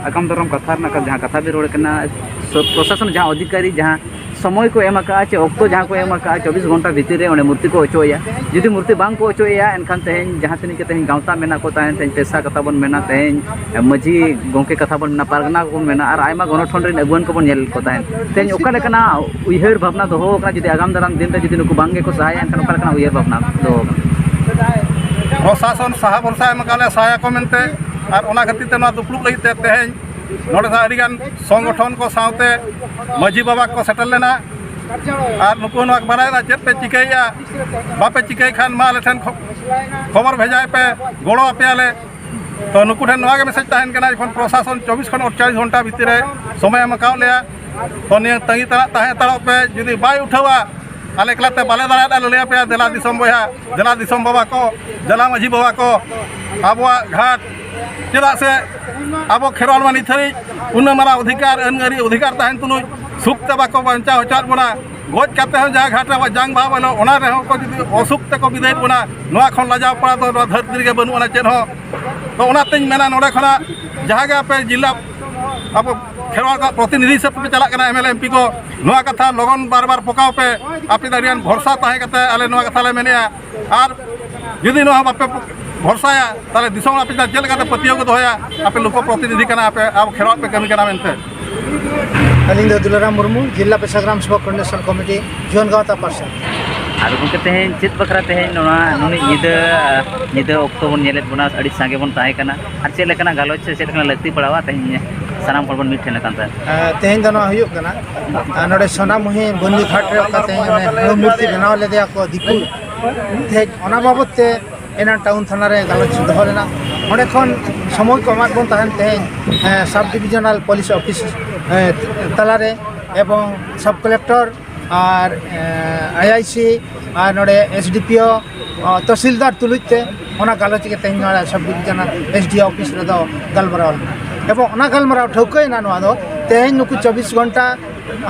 ᱟᱜᱟᱢ ᱫᱟᱨᱟᱢ ᱠᱟᱛᱷᱟ ᱨᱮᱱᱟᱜ ᱠᱟ-, ᱡᱟᱦᱟᱸ ᱠᱟᱛᱷᱟ ᱵᱤᱱ ᱨᱚᱲ ᱠᱟᱱᱟ, ᱥᱚ-, ᱯᱨᱚᱥᱟᱥᱚᱱ ᱡᱟᱦᱟᱸ ᱚᱫᱷᱤᱠᱟᱨᱤ ᱡᱟᱦᱟᱸ ᱥᱚᱢᱚᱭ ᱠᱚ ᱮᱢ ᱟᱠᱟᱫᱼᱟ, ᱪᱮ ᱚᱠᱛᱚ ᱡᱟᱦᱟᱸ ᱠᱚ ᱮᱢ ᱟᱠᱟᱫᱼᱟ, ᱪᱚᱵᱵᱤᱥ ᱜᱷᱚᱱᱴᱟ ᱵᱷᱤᱛᱤᱨ ᱨᱮ ᱚᱸᱰᱮ ᱢᱩᱨᱛᱤ ᱠᱚ ᱚᱪᱚᱜ ᱮᱭᱟ, ᱡᱩᱫᱤ ᱢᱩᱨᱛᱤ ᱵᱟᱝ ᱠᱚ ᱚᱪᱚᱜ ᱮᱭᱟ, ᱮᱱᱠᱷᱟᱱ ᱛᱮᱦᱮᱧ ᱡᱟᱦᱟᱸ ᱛᱤᱱᱟᱹᱜ ᱜᱮ ᱛᱮᱦᱮᱧ ᱜᱟᱶᱛᱟ ᱢᱮᱱᱟᱜ ᱠᱚ ᱛᱟᱦᱮᱸᱫ, ᱛᱮᱦᱮᱧ ᱯᱮᱥᱟ ᱠᱟᱛᱷᱟ ᱵᱚᱱ ᱢᱮᱱᱟ, ᱛᱮᱦᱮᱧ ᱢᱟᱹᱡᱷᱤ ᱜᱚᱢᱠᱮ ᱠᱟᱛᱷᱟ ᱵᱚᱱ ᱢᱮᱱᱟ, ᱯᱟᱨᱜᱟᱱᱟ ᱠᱚᱵᱚᱱ ᱢᱮᱱᱟ, ᱟᱨ ᱟᱭᱢᱟ ᱜᱚᱱᱚᱴᱷᱚᱱ ᱨᱮᱱ ᱟᱹᱜᱩᱣᱟᱹᱱ ᱠᱚᱵᱚᱱ ᱧᱮᱞ ᱠᱚ ᱛᱟᱦᱮᱸᱫ, ᱛᱮᱦᱮᱧ ᱚᱠᱟ ᱞᱮᱠᱟᱱᱟᱜ ᱩᱭᱦᱟᱹᱨ ᱵᱷᱟᱵᱽᱱᱟ ᱫᱚᱦᱚ ᱟᱠᱟᱱᱟ, ᱡᱩᱫᱤ ᱟᱜᱟᱢ ᱫᱟᱨᱟᱢ ᱫᱤᱱ ᱨᱮ ᱡᱩᱫᱤ ᱱᱩᱠᱩ ᱵᱟᱝ ᱜᱮᱠᱚ ᱥᱟᱦᱟᱭᱟ, ᱮᱱᱠᱷᱟᱱ ᱚᱠᱟ ᱞᱮᱠᱟᱱᱟᱜ ᱩᱭᱦᱟᱹᱨ ᱵᱷᱟᱵᱽᱱᱟ ᱫᱚᱦᱚ ᱟᱠᱟᱱᱟ? ᱯᱨᱚᱥᱟᱥᱚᱱ ᱥᱟᱦᱟ ᱵᱷᱚᱨᱥᱟ ᱮᱢ ᱟᱠᱟᱫ ᱞᱮᱭᱟ, ᱥᱟᱦᱟᱭᱟᱠᱚ ᱢᱮᱱᱛᱮ, ᱟᱨ ᱚᱱᱟ ᱠᱷᱟᱹᱛᱤᱨ ᱛᱮ ᱱᱚᱣᱟ ᱫᱩᱯᱲᱩᱵ ᱞᱟᱹᱜᱤᱫ ᱛᱮ ᱛᱮᱦᱮᱧ ᱱᱚᱰᱮ ᱫᱚ ᱟᱹᱰᱤᱜᱟᱱ ᱥᱚᱝᱜᱚᱴᱷᱚᱱ ᱠᱚ ᱥᱟᱶᱛᱮ ᱢᱟᱹᱡᱷᱤ ᱵᱟᱵᱟ ᱠᱚ ᱥᱮᱴᱮᱨ ᱞᱮᱱᱟ᱾ ᱟᱨ ᱱᱩᱠᱩ ᱱᱚᱣᱟ ᱠᱚ ᱵᱟᱲᱟᱭᱮᱫᱟ, ᱪᱮᱫ ᱯᱮ ᱪᱤᱠᱟᱹᱭᱮᱫᱼᱟ, ᱵᱟᱯᱮ ᱪᱤᱠᱟᱹᱭ ᱠᱷᱟᱱ ᱢᱟ ᱟᱞᱮ ᱴᱷᱮᱱ ᱠᱷᱚ-, ᱠᱷᱚᱵᱚᱨ ᱵᱷᱮᱡᱟᱭ ᱯᱮ, ᱜᱚᱲᱚ ᱟᱯᱮᱭᱟᱞᱮ᱾ ᱛᱚ ᱱᱩᱠᱩ ᱴᱷᱮᱱ ᱱᱚᱣᱟ ᱜᱮ ᱢᱮᱥᱮᱡᱽ ᱛᱟᱦᱮᱱ ᱠᱟᱱᱟ, ᱡᱚᱠᱷᱚᱱ ᱯᱨᱚᱥᱟᱥᱚᱱ ᱪᱚᱵᱵᱤᱥ ᱠᱷᱚᱱ ᱟᱴᱪᱚᱞᱞᱤᱥ ᱜᱷᱚᱱᱴᱟ ᱵᱷᱤᱛᱤᱨ ᱨᱮ ᱥᱚᱢᱚᱭ ᱮᱢ ᱟᱠᱟᱫ ᱞᱮᱭᱟ, ᱛᱚ ᱱᱤᱭᱟᱹ ᱛᱟᱺᱜᱤ ᱛᱟᱲᱟᱜ ᱛᱟᱦᱮᱸ ᱦᱟᱛᱟᱲᱚᱜ ᱯᱮ, ᱡᱩᱫᱤ ᱵᱟᱭ ᱩᱴᱷᱟᱹᱣᱟ, ᱟᱞᱮ ᱮᱠᱞᱟ ᱛᱮ ᱵᱟᱞᱮ ᱫᱟᱲᱮᱭᱟᱜᱼᱟ, ᱞᱟᱹᱞᱟᱹᱭ ᱟᱯᱮᱭᱟ, ᱫᱮᱞᱟ ᱫᱤᱥᱚᱢ ᱵᱚᱭᱦᱟ, ᱫᱮᱞᱟ ᱫᱤᱥᱚᱢ ᱵᱟᱵᱟ ᱠᱚ, ᱫᱮᱞᱟ ᱢᱟᱹᱡᱷᱤ ᱵᱟᱵᱟ ᱠᱚ, ᱟᱵᱚᱣᱟᱜ ᱜᱷᱟᱴ᱾ ᱪᱮᱫᱟᱜ ᱥᱮ ᱟᱵᱚ ᱠᱷᱮᱨᱣᱟᱞ ᱢᱟ ᱱᱤᱛ ᱦᱟᱹᱵᱤᱡ ᱩᱱᱟᱹᱜ ᱢᱟᱨᱟᱝ ᱚᱫᱷᱤᱠᱟᱨ, ᱟᱹᱱ ᱟᱹᱨᱤ ᱚᱫᱷᱤᱠᱟᱨ ᱛᱟᱦᱮᱱ ᱛᱩᱞᱩᱡ ᱥᱩᱠ ᱛᱮ ᱵᱟᱠᱚ ᱵᱟᱧᱪᱟᱣ ᱦᱚᱪᱚᱣᱟᱜ ᱵᱚᱱᱟ᱾ ᱜᱚᱡ ᱠᱟᱛᱮ ᱦᱚᱸ ᱡᱟᱦᱟᱸ ᱜᱷᱟᱴ ᱨᱮ ᱟᱵᱚᱣᱟᱜ ᱡᱟᱝ ᱵᱟᱦᱟ ᱵᱟᱹᱱᱩᱜ, ᱚᱱᱟ ᱨᱮᱦᱚᱸ ᱠᱚ ᱡᱩᱫᱤ ᱚᱥᱩᱠ ᱛᱮᱠᱚ ᱵᱤᱫᱟᱹᱭᱮᱫ ᱵᱚᱱᱟ, ᱱᱚᱣᱟ ᱠᱷᱚᱱ ᱞᱟᱡᱟᱣ ᱯᱟᱲᱟ ᱫᱚ ᱱᱚᱣᱟ ᱫᱷᱟᱹᱨᱛᱤ ᱨᱮᱜᱮ ᱵᱟᱹᱱᱩᱜ ᱟᱱᱟ ᱪᱮᱫ ᱦᱚᱸ᱾ ᱛᱚ ᱚᱱᱟᱛᱤᱧ ᱢᱮᱱᱟ, ᱱᱚᱰᱮ ᱠᱷᱚᱱᱟᱜ ᱡᱟᱦᱟᱸ ᱜᱮ ᱟᱯᱮ ᱡᱮᱞᱟ ᱟᱵᱚ ᱠᱷᱮᱨᱣᱟᱲ ᱠᱚᱣᱟᱜ ᱯᱨᱚᱛᱤᱱᱤᱫᱷᱤ ᱦᱤᱥᱟᱹᱵ ᱛᱮᱯᱮ ᱪᱟᱞᱟᱜ ᱠᱟᱱᱟ, M L A, M P ᱠᱚ, ᱱᱚᱣᱟ ᱠᱟᱛᱷᱟ ᱞᱚᱜᱚᱱ ᱵᱟᱨ ᱵᱟᱨ ᱯᱚᱠᱟᱣ ᱯᱮ᱾ ᱟᱯᱮ ᱫᱚ ᱟᱹᱰᱤᱜᱟᱱ ᱵᱷᱚᱨᱥᱟ ᱛᱟᱦᱮᱸ ᱠᱟᱛᱮ ᱟᱞᱮ ᱱᱚᱣᱟ ᱠᱟᱛᱷᱟ ᱞᱮ ᱢᱮᱱᱮᱫᱼᱟ᱾ ᱟᱨ ᱡᱩᱫᱤ ᱱᱚᱣᱟ ᱵᱟᱯᱮ ᱵᱷᱚᱨᱥᱟᱭᱟ, ᱛᱟᱦᱚᱞᱮ ᱫᱤᱥᱚᱢ ᱟᱯᱮ ᱪᱮᱛᱟᱱ ᱪᱮᱫ ᱞᱮᱠᱟᱛᱮ ᱯᱟᱹᱛᱭᱟᱹᱣ ᱠᱚ ᱫᱚᱦᱚᱭᱟ? ᱟᱯᱮ ᱞᱳᱠᱚ ᱯᱨᱚᱛᱤᱱᱤᱫᱷᱤ ᱠᱟᱱᱟ ᱯᱮ, ᱟᱵᱚ ᱠᱷᱮᱨᱣᱟᱲ ᱯᱮ ᱠᱟᱹᱢᱤ ᱠᱟᱱᱟ ᱢᱮᱱᱛᱮ᱾ ᱟᱹᱞᱤᱧ ᱫᱚ ᱫᱩᱞᱟᱨᱟᱢ ᱢᱩᱨᱢᱩ, ᱡᱤᱞᱟ ᱯᱮᱥᱟ ᱜᱨᱟᱢ ᱥᱮᱵᱚᱠ ᱠᱳᱚᱨᱰᱤᱱᱮᱥᱚᱱ ᱠᱚᱢᱤᱴᱤ, ᱡᱩᱣᱟᱹᱱ ᱜᱟᱶᱛᱟ ᱯᱟᱨᱥᱟᱞ᱾ ᱟᱫᱚ ᱜᱚᱢᱠᱮ, ᱛᱮᱦᱮᱧ ᱪᱮᱫ ᱵᱟᱠᱷᱨᱟ ᱛᱮᱦᱮᱧ ᱱᱚᱣᱟ ᱱᱩᱱᱟᱹᱜ ᱧᱤᱫᱟᱹ, ᱧᱤᱫᱟᱹ ᱚᱠᱛᱚ ᱵᱚᱱ ᱧᱮᱞᱮᱫ ᱵᱚᱱᱟ, ᱟᱹᱰᱤ ᱥᱟᱸᱜᱮ ᱵᱚᱱ ᱛᱟᱦᱮᱸ ᱠᱟᱱᱟ, ᱟᱨ ᱪᱮᱫ ᱞᱮᱠᱟᱱᱟᱜ ᱜᱟᱞᱚᱪ ᱥᱮ ᱪᱮᱫ ᱞᱮᱠᱟᱱᱟᱜ ᱞᱟᱹᱠᱛᱤ ᱯᱟᱲᱟᱣᱟ ᱛᱮᱦᱮᱧ ᱥᱟᱱᱟᱢ ᱦᱚᱲ ᱵᱚᱱ ᱢᱤᱫ ᱴᱷᱮᱱ ᱟᱠᱟᱱ ᱛᱟᱦᱮᱸᱫ? ᱟᱨ ᱛᱮᱦᱮᱧ ᱫᱚ ᱱᱚᱣᱟ ᱦᱩᱭᱩᱜ ᱠᱟᱱᱟ, ᱟᱨ ᱱᱚᱰᱮ ᱥᱳᱱᱟᱢᱩᱦᱤ ᱵᱟᱹᱨᱱᱤ ᱜᱷᱟᱴ ᱨᱮ ᱚᱠᱟ ᱛᱮᱦᱮᱧ ᱚᱱᱮ ᱦᱟᱹᱬᱩ ᱢᱩᱨᱛᱤ ᱵᱮᱱᱟᱣ ᱞᱮᱫᱮᱭᱟ ᱠᱚ ᱫᱤᱠᱩ, ᱛᱮᱦᱮᱧ ᱚᱱᱟ ᱵᱟᱵᱚᱫ ᱛᱮ ᱮᱱᱟᱱ ᱴᱟᱣᱩᱱ ᱛᱷᱟᱱᱟ ᱨᱮ ᱜᱟᱞᱚᱪ ᱫᱚᱦᱚ ᱞᱮᱱᱟ᱾ ᱚᱸᱰᱮ ᱠᱷᱚᱱ ᱥᱚᱢᱚᱭ ᱠᱚ ᱮᱢᱟᱫ ᱵᱚᱱ ᱛᱟᱦᱮᱱ ᱛᱮᱦᱮᱧ, ᱮ, ᱥᱟᱵ ᱰᱤᱵᱷᱤᱡᱚᱱᱟᱞ ᱯᱩᱞᱤᱥ ᱚᱯᱷᱤᱥ, ᱮ, ᱛᱟᱞᱟᱨᱮ ᱮᱵᱚᱝ ᱥᱟᱵ ᱠᱟᱞᱮᱠᱴᱚᱨ ᱟᱨ, ᱮ, ᱟᱭ ᱟᱭ ᱥᱤ ᱟᱨ ᱱᱚᱰᱮ ᱮᱥ ᱰᱤ ᱯᱤ ᱳ, ᱚ, ᱛᱚᱦᱥᱤᱞᱫᱟᱨ ᱛᱩᱞᱩᱡ ᱛᱮ ᱚᱱᱟ ᱜᱟᱞᱚᱪ ᱜᱮ ᱛᱮᱦᱮᱧ ᱱᱚᱰᱮ ᱥᱟᱵ divisional S D O office ᱨᱮᱫᱚ ᱜᱟᱞᱢᱟᱨᱟᱣ ᱞᱮᱱᱟ᱾ ᱮᱵᱚᱝ ᱚᱱᱟ ᱜᱟᱞᱢᱟᱨᱟᱣ ᱴᱷᱟᱹᱣᱠᱟᱹᱭᱮᱱᱟ ᱱᱚᱣᱟ ᱫᱚ ᱛᱮᱦᱮᱧ ᱱᱩᱠᱩ ᱪᱚᱵᱵᱤᱥ ᱜᱷᱚᱱᱴᱟ,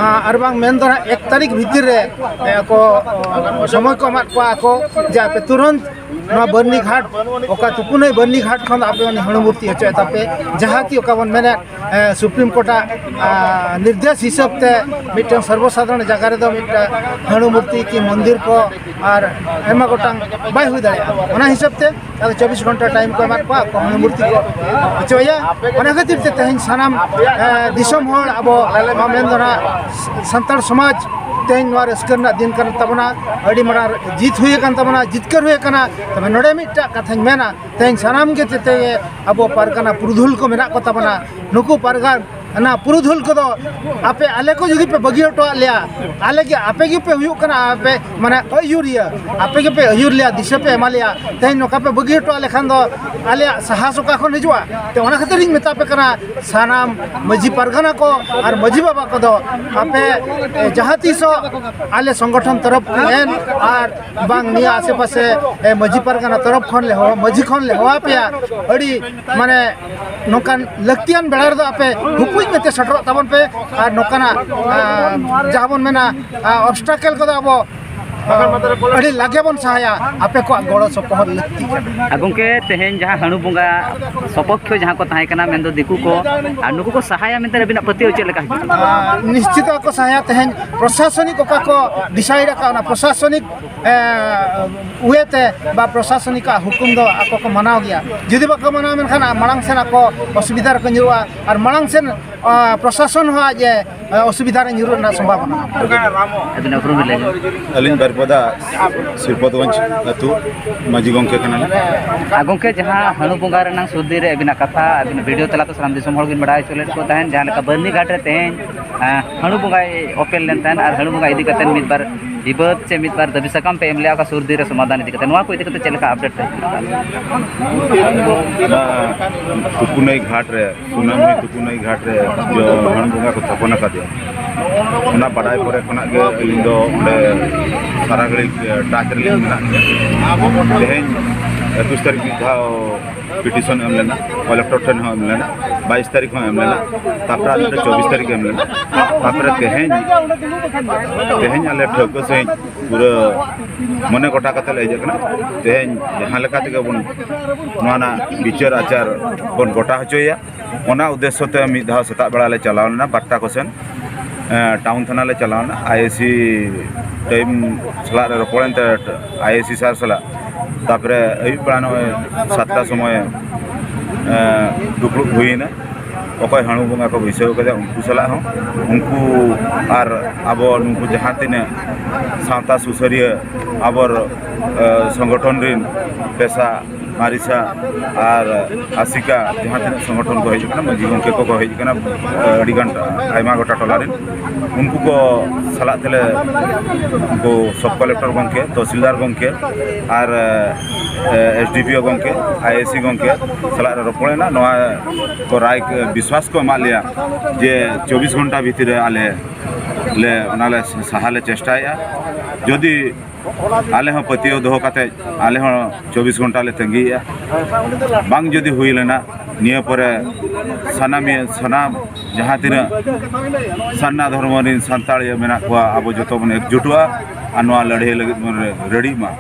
ᱟ, ᱟᱨ ᱵᱟᱝ ᱢᱮᱱ ᱫᱚ ᱱᱟᱦᱟᱜ ᱮᱠ ᱛᱟᱹᱨᱤᱠᱷ ᱵᱷᱤᱛᱤᱨ ᱨᱮ, ᱮ, ᱠᱚ, ᱚ, ᱥᱚᱢᱚᱭ ᱠᱚ ᱮᱢᱟᱫ ᱠᱚᱣᱟ ᱟᱠᱚ ᱡᱮ ᱟᱯᱮ ᱛᱩᱨᱟᱹᱱᱛ ᱱᱚᱣᱟ ᱵᱟᱹᱨᱱᱤ ᱜᱷᱟᱴ, ᱚᱠᱟ ᱛᱩᱯᱩᱱᱟᱹᱭ ᱵᱟᱹᱨᱱᱤ ᱜᱷᱟᱴ ᱠᱷᱚᱱ ᱫᱚ ᱟᱯᱮ ᱩᱱᱤ ᱦᱟᱹᱬᱩ ᱢᱩᱨᱛᱤ ᱚᱪᱚᱜ ᱛᱟᱯᱮ, ᱡᱟᱦᱟᱸ ᱠᱤ ᱚᱠᱟ ᱵᱚᱱ ᱢᱮᱱᱮᱫ, ᱮ, ᱥᱩᱯᱨᱤᱢ ᱠᱳᱨᱴᱟᱜ, ᱟ, ᱱᱤᱨᱫᱮᱥ ᱦᱤᱥᱟᱹᱵ ᱛᱮ ᱢᱤᱫᱴᱟᱝ ᱥᱚᱨᱵᱚ ᱥᱟᱫᱷᱟᱨᱚᱱ ᱡᱟᱭᱜᱟ ᱨᱮᱫᱚ ᱢᱤᱫᱴᱟᱝ ᱦᱟᱹᱬᱩ ᱢᱩᱨᱛᱤ ᱠᱤ ᱢᱚᱱᱫᱤᱨ ᱠᱚ ᱟᱨ ᱟᱭᱢᱟ ᱜᱚᱴᱟᱝ ᱵᱟᱭ ᱦᱩᱭ ᱫᱟᱲᱮᱭᱟᱜᱼᱟ᱾ ᱚᱱᱟ ᱦᱤᱥᱟᱹᱵ ᱛᱮ ᱟᱫᱚ ᱪᱚᱵᱵᱤᱥ ᱜᱷᱚᱱᱴᱟ ᱴᱟᱭᱤᱢ ᱠᱚ ᱮᱢᱟᱫ ᱠᱚᱣᱟ, ᱟᱠᱚ ᱦᱟᱹᱬᱩ ᱢᱩᱨᱛᱤ ᱠᱚ ᱚᱪᱚᱭᱟ᱾ ᱚᱱᱟ ᱠᱷᱟᱹᱛᱤᱨ ᱛᱮ ᱛᱮᱦᱮᱧ ᱥᱟᱱᱟᱢ, ᱮ, ᱫᱤᱥᱚᱢ ᱦᱚᱲ, ᱟᱵᱚ ᱱᱚᱣᱟ ᱢᱮᱱ ᱫᱚ ᱱᱟᱜ ᱥᱟᱱᱛᱟᱲ ᱥᱚᱢᱟᱡᱽ ᱛᱮᱦᱮᱧ ᱱᱚᱣᱟ ᱨᱟᱹᱥᱠᱟᱹ ᱨᱮᱱᱟᱜ ᱫᱤᱱ ᱠᱟᱱ ᱛᱟᱵᱚᱱᱟ, ᱟᱹᱰᱤ ᱢᱟᱨᱟᱝ ᱡᱤᱛ ᱦᱩᱭ ᱟᱠᱟᱱ ᱛᱟᱵᱚᱱᱟ, ᱡᱤᱛᱠᱟᱹᱨ ᱦᱩᱭ ᱟᱠᱟᱱᱟ᱾ ᱛᱚᱵᱮ ᱱᱚᱰᱮ ᱢᱤᱫᱴᱟᱜ ᱠᱟᱛᱷᱟᱧ ᱢᱮᱱᱟ, ᱛᱮᱦᱮᱧ ᱥᱟᱱᱟᱢ ᱜᱮ ᱛᱮᱛᱮ ᱟᱵᱚ ᱯᱟᱨᱜᱟᱱᱟ ᱯᱩᱨᱩᱫᱷᱩᱞ ᱠᱚ ᱢᱮᱱᱟᱜ ᱠᱚ ᱛᱟᱵᱚᱱᱟ, ᱱᱩᱠᱩ ᱯᱟᱨᱜᱟᱱᱟ ᱯᱩᱨᱩᱫᱷᱩᱞ ᱠᱚᱫᱚ ᱟᱯᱮ ᱟᱞᱮ ᱠᱚ ᱡᱩᱫᱤ ᱯᱮ ᱵᱟᱹᱜᱤ ᱦᱚᱴᱚᱣᱟᱜ ᱞᱮᱭᱟ, ᱟᱞᱮ ᱜᱮ ᱟᱯᱮ ᱜᱮᱯᱮ ᱦᱩᱭᱩᱜ ᱠᱟᱱᱟ, ᱟᱯᱮ ᱢᱟᱱᱮ ᱟᱹᱭᱩᱨᱤᱭᱟᱹ, ᱟᱯᱮ ᱜᱮᱯᱮ ᱟᱹᱭᱩᱨ ᱞᱮᱭᱟ, ᱫᱤᱥᱟᱹ ᱯᱮ ᱮᱢᱟ ᱞᱮᱭᱟ᱾ ᱛᱮᱦᱮᱧ ᱱᱚᱝᱠᱟ ᱯᱮ ᱵᱟᱹᱜᱤ ᱦᱚᱴᱚᱣᱟᱜ ᱞᱮᱠᱷᱟᱱ ᱫᱚ ᱟᱞᱮᱭᱟᱜ ᱥᱟᱦᱟᱥ ᱚᱠᱟ ᱠᱷᱚᱱ ᱦᱤᱡᱩᱜᱼᱟ? ᱛᱮ ᱚᱱᱟ ᱠᱷᱟᱹᱛᱤᱨ ᱤᱧ ᱢᱮᱛᱟ ᱯᱮ ᱠᱟᱱᱟ, ᱥᱟᱱᱟᱢ ᱢᱟᱹᱡᱷᱤ ᱯᱟᱨᱜᱟᱱᱟ ᱠᱚ ᱟᱨ ᱢᱟᱹᱡᱷᱤ ᱵᱟᱵᱟ ᱠᱚᱫᱚ ᱟᱯᱮ, ᱮ, ᱡᱟᱦᱟᱸ ᱛᱤᱥᱚᱜ ᱟᱞᱮ ᱥᱚᱝᱜᱚᱴᱷᱚᱱ ᱛᱚᱨᱚᱯ ᱠᱷᱚᱱ ᱟᱨ ᱵᱟᱝ ᱱᱤᱭᱟᱹ ᱟᱥᱮ ᱯᱟᱥᱮ, ᱮ, ᱢᱟᱹᱡᱷᱤ ᱯᱟᱨᱜᱟᱱᱟ ᱛᱚᱨᱚᱯ ᱠᱷᱚᱱ ᱞᱮ ᱦᱚᱦᱚ, ᱢᱟᱹᱡᱷᱤ ᱠᱷᱚᱱ ᱞᱮ ᱦᱚᱦᱚ ᱟᱯᱮᱭᱟ᱾ ᱟᱹᱰᱤ ᱢᱟᱱᱮ ᱱᱚᱝᱠᱟᱱ ᱞᱟᱹᱠᱛᱤᱭᱟᱱ ᱵᱮᱲᱟ ᱨᱮᱫᱚ ᱟᱯᱮ ᱦᱩᱯᱩᱡ ᱢᱮᱱᱛᱮ ᱥᱮᱴᱮᱨᱚᱜ ᱛᱟᱵᱚᱱ ᱯᱮ᱾ ᱟᱨ ᱱᱚᱝᱠᱟᱱᱟᱜ, ᱟ, ᱡᱟᱦᱟᱸ ᱵᱚᱱ ᱢᱮᱱᱟ, ᱟ, ᱚᱵᱥᱴᱟᱠᱮᱞ ᱠᱚᱫᱚ ᱟᱵᱚ, ᱟ, ᱟᱹᱰᱤ ᱞᱟᱜᱮ ᱵᱚᱱ ᱥᱟᱦᱟᱭᱟ᱾ ᱟᱯᱮ ᱠᱚᱣᱟᱜ ᱜᱚᱲᱚ ᱥᱚᱯᱚᱦᱚᱫ ᱞᱟᱹᱠᱛᱤ ᱠᱟᱱᱟ᱾ ᱟᱨ ᱜᱚᱢᱠᱮ, ᱛᱮᱦᱮᱧ ᱡᱟᱦᱟᱸ ᱦᱟᱹᱬᱩ ᱵᱚᱸᱜᱟ ᱥᱚᱯᱚᱠᱠᱷᱚ ᱡᱟᱦᱟᱸ ᱠᱚ ᱛᱟᱦᱮᱸ ᱠᱟᱱᱟ, ᱢᱮᱱᱫᱚ ᱫᱤᱠᱩ ᱠᱚ, ᱟᱨ ᱱᱩᱠᱩ ᱠᱚ ᱥᱟᱦᱟᱭᱟ ᱢᱮᱱᱛᱮ ᱟᱹᱵᱤᱱᱟᱜ ᱯᱟᱹᱛᱭᱟᱹᱣ ᱪᱮᱫ ᱞᱮᱠᱟ ᱦᱤᱡᱩᱜ ᱠᱟᱱᱟ? ᱟ, ᱱᱤᱥᱪᱤᱛ ᱟᱠᱚ ᱥᱟᱦᱟᱭᱟ᱾ ᱛᱮᱦᱮᱧ ᱯᱨᱚᱥᱟᱥᱚᱱᱤᱠ ᱚᱠᱟ ᱠᱚ ᱰᱤᱥᱟᱭᱤᱰ ᱟᱠᱟᱫ, ᱚᱱᱟ ᱯᱨᱚᱥᱟᱥᱚᱱᱤᱠ, ᱮ, ᱣᱮ ᱛᱮ ᱵᱟ ᱯᱨᱚᱥᱟᱥᱚᱱᱤᱠᱟᱜ ᱦᱩᱠᱩᱢ ᱫᱚ ᱟᱠᱚ ᱠᱚ ᱢᱟᱱᱟᱣ ᱜᱮᱭᱟ᱾ ᱡᱩᱫᱤ ᱵᱟᱠᱚ ᱢᱟᱱᱟᱣᱟ, ᱢᱮᱱᱠᱷᱟᱱ ᱢᱟᱲᱟᱝ ᱥᱮᱱ ᱟᱠᱚ ᱚᱥᱩᱵᱤᱫᱷᱟ ᱨᱮᱠᱚ ᱧᱩᱨᱩᱜᱼᱟ᱾ ᱟᱨ ᱢᱟᱲᱟᱝ ᱥᱮᱱ, ᱟ, ᱯᱨᱚᱥᱟᱥᱚᱱ ᱦᱚᱸ ᱟᱡ ᱮ ᱚᱥᱩᱵᱤᱫᱷᱟ ᱨᱮ ᱧᱩᱨᱩᱜ ᱨᱮᱱᱟᱜ ᱥᱚᱢᱵᱷᱟᱵᱚᱱᱟ᱾ ᱟᱹᱵᱤᱱᱟᱜ ᱩᱯᱨᱩᱢ ᱵᱤᱱ ᱞᱟᱹᱭ ᱧᱚᱜ᱾ ᱟᱹᱞᱤᱧ ᱵᱟᱨᱤᱯᱟᱫᱟ ᱥᱤᱨᱯᱚᱫᱽᱜᱚᱸᱡᱽ ᱟᱹᱛᱩ ᱢᱟᱹᱡᱷᱤ ᱜᱚᱢᱠᱮ ᱠᱟᱱᱟᱞᱤᱧ᱾ ᱟᱨ ᱜᱚᱢᱠᱮ, ᱡᱟᱦᱟᱸ ᱦᱟᱹᱬᱩ ᱵᱚᱸᱜᱟ ᱨᱮᱱᱟᱜ ᱥᱩᱨ ᱫᱤᱱ ᱨᱮ ᱟᱹᱵᱤᱱᱟᱜ ᱠᱟᱛᱷᱟ ᱟᱹᱵᱤᱱ ᱵᱷᱤᱰᱤᱭᱳ ᱛᱟᱞᱟᱛᱮ ᱥᱟᱱᱟᱢ ᱫᱤᱥᱚᱢ ᱦᱚᱲ ᱵᱤᱱ ᱵᱟᱲᱟᱭ ᱦᱚᱪᱚ ᱞᱮᱫ ᱠᱚ ᱛᱟᱦᱮᱸᱫ, ᱡᱟᱦᱟᱸ ᱞᱮᱠᱟ ᱵᱟᱹᱨᱱᱤ ᱜᱷᱟᱴ ᱨᱮ ᱛᱮᱦᱮᱧ, ᱟᱸ, ᱦᱟᱹᱬᱩ ᱵᱚᱸᱜᱟᱭ ᱚᱯᱮᱞ ᱞᱮᱱ ᱛᱟᱦᱮᱸᱫ ᱟᱨ ᱦᱟᱹᱬᱩ ᱵᱚᱸᱜᱟ ᱤᱫᱤ ᱠᱟᱛᱮᱫ ᱢᱤᱫ ᱵᱟᱨ ᱵᱤᱵᱟᱹᱫ ᱪᱮ ᱢᱤᱫ ᱵᱟᱨ ᱫᱟᱹᱵᱤ ᱥᱟᱠᱟᱢ ᱯᱮ ᱮᱢ ᱞᱮᱫᱼᱟ ᱚᱠᱟ ᱥᱩᱨ ᱫᱤᱱ ᱨᱮ ᱥᱚᱢᱟᱫᱷᱟᱱ ᱤᱫᱤ ᱠᱟᱛᱮᱫ, ᱱᱚᱣᱟ ᱠᱚ ᱤᱫᱤ ᱠᱟᱛᱮᱫ ᱪᱮᱫ ᱞᱮᱠᱟ ᱟᱯᱰᱮᱴ ᱯᱮ ᱦᱤᱡᱩᱜ ᱠᱟᱱᱟ? ᱚᱱᱟ ᱛᱩᱯᱩᱱᱟᱹᱭ ᱜᱷᱟᱴ ᱨᱮ, ᱥᱩᱱᱟᱹᱢᱩᱱᱤ ᱛᱩᱯᱩᱱᱟᱹᱭ ᱜᱷᱟᱴ ᱨᱮ ᱡᱚ ᱦᱟᱹᱬᱩ ᱵᱚᱸᱜᱟ ᱠᱚ ᱛᱷᱟᱯᱚᱱ ᱟᱠᱟᱫᱮᱭᱟ᱾ ᱚᱱᱟ ᱵᱟᱰᱟᱭ ᱯᱚᱨᱮ ᱠᱷᱚᱱᱟᱜ ᱜᱮ ᱟᱹᱞᱤᱧ ᱫᱚ ᱚᱸᱰᱮ ᱥᱟᱨᱟ ᱜᱷᱟᱹᱲᱤᱡ ᱴᱟᱪ ᱨᱮᱞᱤᱧ ᱢᱮᱱᱟᱜ ᱞᱤᱧᱟ᱾ ᱛᱮᱦᱮᱧ ᱮᱠᱩᱥ ᱛᱟᱹᱨᱤᱠᱷ ᱢᱤᱫ ᱫᱷᱟᱣ ᱯᱤᱴᱤᱥᱚᱱ ᱮᱢ ᱞᱮᱱᱟ, ᱠᱚᱞᱮᱠᱴᱚᱨ ᱴᱷᱮᱱ ᱦᱚᱸ ᱮᱢ ᱞᱮᱱᱟ, ᱵᱟᱭᱤᱥ ᱛᱟᱹᱨᱤᱠᱷ ᱦᱚᱸ ᱮᱢ ᱞᱮᱱᱟ, ᱛᱟᱨᱯᱚᱨᱮ ᱟᱨ ᱢᱤᱫᱴᱮᱱ ᱪᱚᱵᱵᱤᱥ ᱛᱟᱹᱨᱤᱠᱷ ᱮᱢ ᱞᱮᱱᱟ᱾ ᱛᱟᱨᱯᱚᱨᱮ ᱛᱮᱦᱮᱧ, ᱛᱮᱦᱮᱧ ᱟᱞᱮ ᱴᱷᱟᱹᱣᱠᱟᱹ ᱥᱟᱺᱦᱤᱡ ᱯᱩᱨᱟᱹ ᱢᱚᱱᱮ ᱜᱚᱴᱟ ᱠᱟᱛᱮ ᱞᱮ ᱦᱮᱡ ᱟᱠᱟᱱᱟ᱾ ᱛᱮᱦᱮᱧ ᱡᱟᱦᱟᱸ ᱞᱮᱠᱟ ᱛᱮᱜᱮ ᱵᱚᱱ ᱱᱚᱣᱟ ᱨᱮᱱᱟᱜ ᱵᱤᱪᱟᱹᱨ ᱟᱪᱟᱨ ᱵᱚᱱ ᱜᱚᱴᱟ ᱦᱚᱪᱚᱭᱟ, ᱚᱱᱟ ᱩᱫᱽᱫᱮᱥᱥᱚ ᱛᱮ ᱢᱤᱫ ᱫᱷᱟᱣ ᱥᱮᱛᱟᱜ ᱵᱮᱲᱟ ᱞᱮ ᱪᱟᱞᱟᱣ ᱞᱮᱱᱟ ᱵᱟᱨᱚᱴᱟ ᱠᱚᱥᱮᱱ᱾ ᱮᱸ, ᱴᱟᱣᱩᱱ ᱛᱷᱟᱱᱟ ᱞᱮ ᱪᱟᱞᱟᱣ ᱞᱮᱱᱟ, ᱟᱭ ᱟᱭ ᱥᱤ ᱴᱟᱭᱤᱢ ᱥᱟᱞᱟᱜ ᱨᱮ ᱨᱚᱯᱚᱲᱮᱱ ᱛᱮ ᱟᱭ ᱟᱭ ᱥᱤ ᱥᱟᱨ ᱥᱟᱞᱟᱜ᱾ ᱛᱟᱨᱯᱚᱨᱮ ᱟᱹᱭᱩᱵ ᱵᱮᱲᱟ ᱱᱚᱜᱼᱚᱭ ᱥᱟᱛᱴᱟ ᱥᱚᱢᱚᱭ, ᱮᱸ, ᱫᱩᱯᱲᱩᱵ ᱦᱩᱭᱮᱱᱟ᱾ ᱚᱠᱚᱭ ᱦᱟᱹᱬᱩ ᱵᱚᱸᱜᱟ ᱠᱚ ᱵᱟᱹᱭᱥᱟᱹᱣ ᱠᱟᱫᱟ ᱩᱱᱠᱩ ᱥᱟᱞᱟᱜ ᱦᱚᱸ, ᱩᱱᱠᱩ ᱟᱨ ᱟᱵᱚ ᱱᱩᱠᱩ ᱡᱟᱦᱟᱸ ᱛᱤᱱᱟᱹᱜ ᱥᱟᱶᱛᱟ ᱥᱩᱥᱟᱹᱨᱤᱭᱟᱹ, ᱟᱵᱚᱨ, ᱮᱸ, ᱥᱚᱝᱜᱚᱴᱷᱚᱱ ᱨᱤᱱ ᱯᱮᱥᱟ ᱢᱟᱨᱤᱥᱟ ᱟᱨ ᱟᱥᱤᱠᱟ ᱡᱟᱦᱟᱸ ᱛᱤᱱᱟᱹᱜ ᱥᱚᱝᱜᱚᱴᱷᱚᱱ ᱠᱚ ᱦᱮᱡ ᱟᱠᱟᱱᱟ, ᱢᱟᱹᱡᱷᱤ ᱜᱚᱢᱠᱮ ᱠᱚᱠᱚ ᱦᱮᱡ ᱟᱠᱟᱱᱟ, ᱟᱹᱰᱤ ᱜᱟᱱ ᱟᱭᱢᱟ ᱜᱚᱴᱟ ᱴᱚᱞᱟ ᱨᱮᱱ, ᱩᱱᱠᱩ ᱠᱚ ᱥᱟᱞᱟᱜ ᱛᱮᱞᱮ, ᱩᱱᱠᱩ ᱥᱚᱵ ᱠᱚᱞᱮᱠᱴᱚᱨ ᱜᱚᱢᱠᱮ, ᱛᱚᱦᱥᱤᱞᱫᱟᱨ ᱜᱚᱢᱠᱮ ᱟᱨ, ᱮ, ᱮᱥ ᱰᱤ ᱯᱤ ᱳ ᱜᱚᱢᱠᱮ, ᱟᱭ ᱟᱭ ᱥᱤ ᱜᱚᱢᱠᱮ ᱥᱟᱞᱟᱜ ᱞᱮ ᱨᱚᱯᱚᱲᱮᱱᱟ᱾ ᱱᱚᱣᱟ ᱠᱚ ᱨᱟᱭ, ᱵᱤᱥᱣᱟᱥ ᱠᱚ ᱮᱢᱟᱫ ᱞᱮᱭᱟ ᱡᱮ ᱪᱚᱵᱵᱤᱥ ᱜᱷᱚᱱᱴᱟ ᱵᱷᱤᱛᱤᱨ ᱨᱮ ᱟᱞᱮ ᱞᱮ ᱚᱱᱟᱞᱮ ᱥᱟᱦᱟ ᱞᱮ ᱪᱮᱥᱴᱟᱭᱮᱫᱼᱟ᱾ ᱡᱩᱫᱤ ᱟᱞᱮ ᱦᱚᱸ ᱯᱟᱹᱛᱭᱟᱹᱣ ᱫᱚᱦᱚ ᱠᱟᱛᱮ ᱟᱞᱮ ᱦᱚᱸ ᱪᱚᱵᱵᱤᱥ ᱜᱷᱚᱱᱴᱟ ᱞᱮ ᱛᱟᱺᱜᱤᱭᱮᱫᱼᱟ᱾ ᱵᱟᱝ ᱡᱩᱫᱤ ᱦᱩᱭ ᱞᱮᱱᱟ, ᱱᱤᱭᱟᱹ ᱯᱚᱨᱮ ᱥᱟᱱᱟᱢᱤᱭᱟᱹ, ᱥᱟᱱᱟᱢ ᱡᱟᱦᱟᱸ ᱛᱤᱱᱟᱹᱜ ᱥᱟᱨᱱᱟ ᱫᱷᱚᱨᱢᱚ ᱨᱮᱱ ᱥᱟᱱᱛᱟᱲ ᱤᱭᱟᱹ ᱢᱮᱱᱟᱜ ᱠᱚᱣᱟ, ᱟᱵᱚ ᱡᱚᱛᱚ ᱵᱚᱱ ᱮᱠᱡᱩᱴᱚᱜᱼᱟ ᱟᱨ ᱱᱚᱣᱟ ᱞᱟᱹᱲᱦᱟᱹᱭ ᱞᱟᱹᱜᱤᱫ ᱵᱚᱱ ᱨᱮ-, ᱨᱮᱰᱤᱜ ᱢᱟ᱾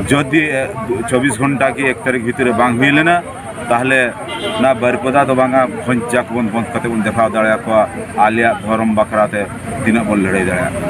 ᱡᱩᱫᱤ, ᱮ, ᱪᱚᱵᱵᱤᱥ ᱜᱷᱚᱱᱴᱟ ᱠᱤ ᱮᱠ ᱛᱟᱹᱨᱤᱠᱷ ᱵᱷᱤᱛᱤᱨ ᱨᱮ ᱵᱟᱝ ᱦᱩᱭ ᱞᱮᱱᱟ, ᱛᱟᱦᱚᱞᱮ ᱚᱱᱟ ᱵᱟᱹᱨᱤᱯᱟᱫᱟ ᱫᱚ ᱵᱟᱝᱟ, ᱵᱷᱚᱸᱡᱽ ᱡᱟᱠ ᱵᱚᱱ ᱵᱚᱸᱫᱽ ᱠᱟᱛᱮ ᱵᱚᱱ ᱫᱮᱠᱷᱟᱣ ᱫᱟᱲᱮᱭᱟᱠᱚᱣᱟ ᱟᱞᱮᱭᱟᱜ ᱫᱷᱚᱨᱚᱢ ᱵᱟᱠᱷᱨᱟ ᱛᱮ ᱛᱤᱱᱟᱹᱜ ᱵᱚᱱ ᱞᱟᱹᱲᱦᱟᱹᱭ ᱫᱟᱲᱮᱭᱟᱜᱼᱟ᱾